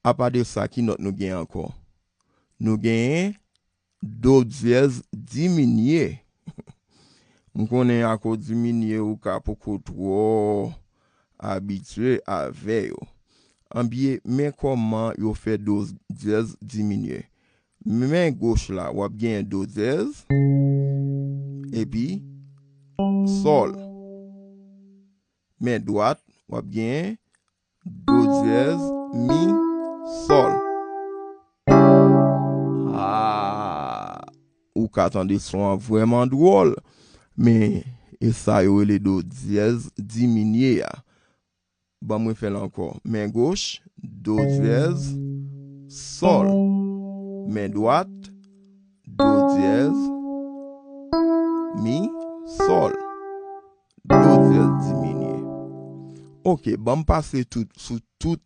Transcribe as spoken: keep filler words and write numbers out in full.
Apa de sa, ki nòt nou gen ankò? Nou genyen do dyèz diminye. M konnen akò diminye ou ka poko twò abitye avè yo. Anbyen, men kòman yo fè do dyèz diminye. Men goch la, w ap genyen do dyèz, epi sòl. Men dwat, w ap genyen do dyèz, mi, sòl. Ah, ou ka tande son an vrèman dwòl, men e sa yo rele do dyèz diminye a. Ban mwen fè l ankò. Men goch, do dyèz, sòl. Men dwat, do dyèz, mi, sòl. Do dyèz diminye. Oke, ban m pase tout, sou tout